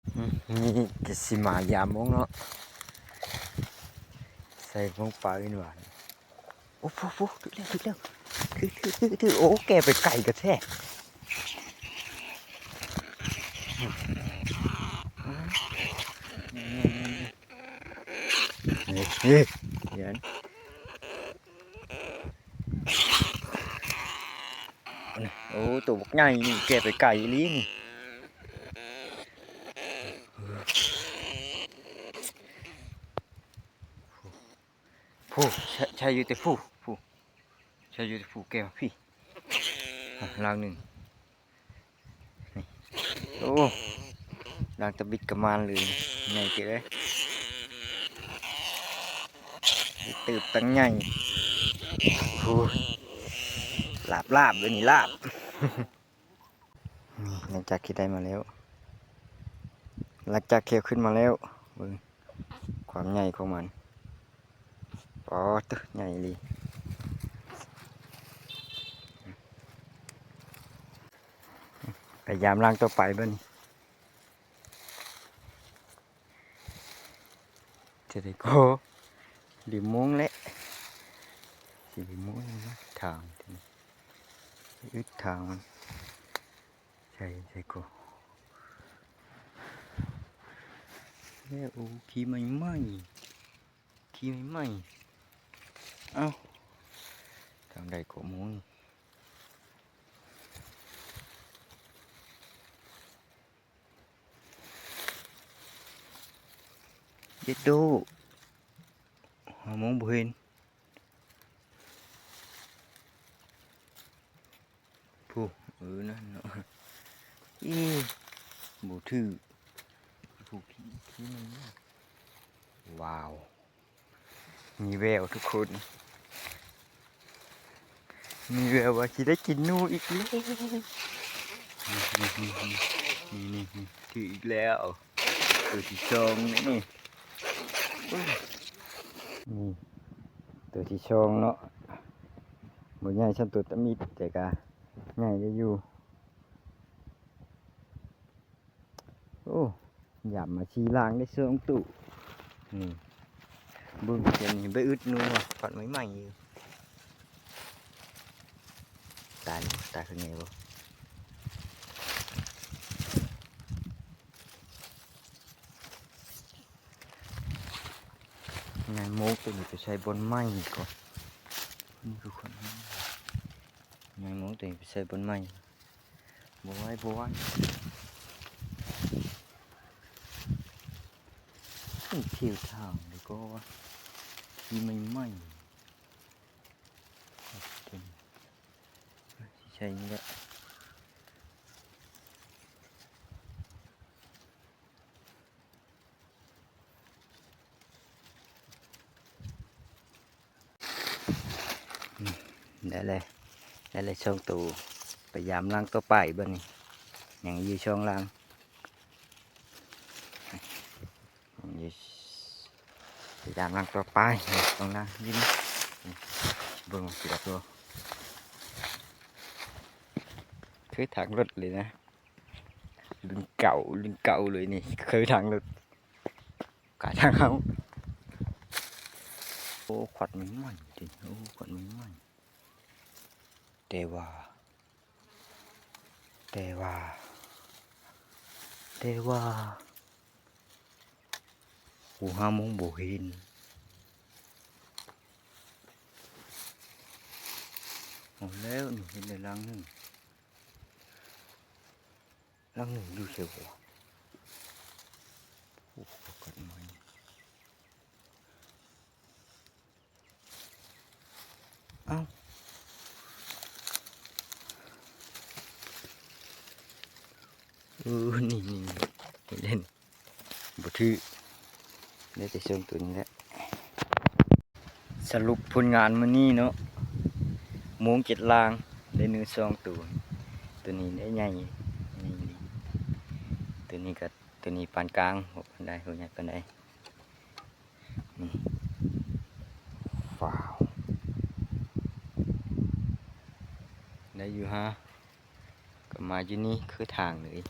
ນີ້ກະຊິມາຢາມມົ້ງເນາະ ໃສ່ມົ້ງປາອື່ນຫວານ. ໂອ້ ໂອ້ ໂອ້ ຖືກແລ້ວ ຖືກແລ້ວ ຖືກ ຖືກ ຖືກ ຖືກ. ໂອ້ ແກ່ໄປໄກກະແທ້. ເອີ ເອີ ເອີ ໂອ້ ໂຕບັກໃຫຍ່ນີ້ ແກ່ໄປໄກອີ່ຫຼີນີ້. ຜູ້ ໃຊ້ ໃຊ້ຢູ່ແຕ່ຜູ້ ຜູ້ ໃຊ້ຢູ່ແຕ່ຜູ້ ແກ່ມາພີ້ ອ່ະ ລາງໜຶ່ງ. ນີ້ ໂອ້ ລາງຕະບິດກະມານເລີຍ ໃຫຍ່ເຕີບເລີຍ ເຕີບຕັ້ງໃຫຍ່. ໂອ້ຍ ລາບໆ ເດີນີ້ ລາບ. ນີ້ ຫຼັງຈາກທີ່ໄດ້ມາແລ້ວ ຫຼັງຈາກທີ່ເອົາຂຶ້ນມາແລ້ວ ເບິ່ງຄວາມໃຫຍ່ຂອງມັນ. ປາດໂທ້ ໃຫຍ່ອີ່ຫຼີ. ໄປຢາມຫຼັງຕໍ່ໄປບາດນີ້. ຈະໄດ້ກໍລືມໂມງແຫຼະ ຊິລືມໂມງ ທາງ ອຶດທາງມັນ ໃສ່ ໃສ່ກໍ ແລ້ວ ໂອ້ ຂີ້ໃໝ່ໆ ຂີ້ໃໝ່ໆ. ເອົ້າ ທາງໃດກໍໂມງ. ເຢັດໂດ ຫາໂມງບໍ່ເຫັນ. ຜູ້ ເອີ ນັ້ນເນາະ ອີ ບໍ່ຖືກ. ຜູ້ ຂີ້ ຂີ້ມັນ ວ້າວ. ມີແວວທຸກຄົນ ມີແວວວ່າຊິໄດ້ກິນໜູອີກແລ້ວ. ນີ້ ນີ້ ນີ້ ຖືກອີກແລ້ວ ໂຕທີສອງນີ້ ນີ້ ໂຕທີສອງເນາະ. ບໍ່ໃຫຍ່ສ່ຳໂຕຕະມິດ ແຕ່ກະໃຫຍ່ໄດ້ຢູ່. ໂອ້ ຢາມມາສີ່ລາງໄດ້ສອງໂຕນີ້. ເບິ່ງເຊັ່ນນີ້ ໄປອຶດໜູ ຂວັນໃໝ່ໆ ຢູ່. ຕາຍ ຕາຍຄືໄງບໍ່? ຍາຍໂມກໂຕນີ້ໄປໃສ່ບ່ອນໃໝ່ກ່ອນ. ນີ້ຄືຂວັນ ຍາຍໂມກໂຕນີ້ໄປໃສ່ບ່ອນໃໝ່. ບໍ່ໄຫວ ບໍ່ໄຫວ ເປັນຂຽວທາງແລ້ວກໍວ່າ ຂີ້ໃໝ່ໆ ຊິໃສ່ນີ້ແຫຼະ. ອືມ ໄດ້ແລ້ວ ໄດ້ແລ້ວສອງໂຕ ໄປຢາມຫຼັງຕໍ່ໄປບາດນີ້ ຍັງຢູ່ສອງຫຼັງ ໄປຢາມຫຼັງຕໍ່ໄປ ສອງຫຼັງຢູ່ນີ້ ເບິ່ງວ່າຊິໄດ້ບໍ່ ຄືທາງລົດເລີຍນະ ລຸ້ນເກົ່າ ລຸ້ນເກົ່າເລີຍນີ້ ຄືທາງລົດ ກາຍທາງເຮົາ. ໂອ້ ຂວັນໃໝ່ໆ ຕິ ໂອ້ ຂວັນໃໝ່ໆ ແຕ່ວ່າ ແຕ່ວ່າ ແຕ່ວ່າ ໂອ້ ຫາໂມງບໍ່ເຫັນ. ເອົາແລ້ວນີ້ ເຫັນແລ້ວຫຼັງໜຶ່ງ. ຫຼັງໜຶ່ງຢູ່ໃສວະ? ໂອ້ ກັນໄມ້ ເອົ້າ ເອີ ນີ້ ນີ້ ນີ້ ເຫັນແລ້ວນີ້ ບໍ່ຖືກ ໄດ້ແຕ່ສອງໂຕນີ້ແຫຼະ. ສະຫຼຸບຜົນງານມື້ນີ້ເນາະ ໂມງເຈັດລາງ ໄດ້ໜູສອງໂຕ ໂຕນີ້ໄດ້ໃຫຍ່ ໃຫຍ່ອີ່ຫຼີ ໂຕນີ້ກະ ໂຕນີ້ປານກາງ ບໍ່ປານໃດ ບໍ່ໃຫຍ່ປານໃດ ນີ້ ວ້າວ ໄດ້ຢູ່ຫາ ກະມາຢູ່ນີ້ຄືທາງເລີຍ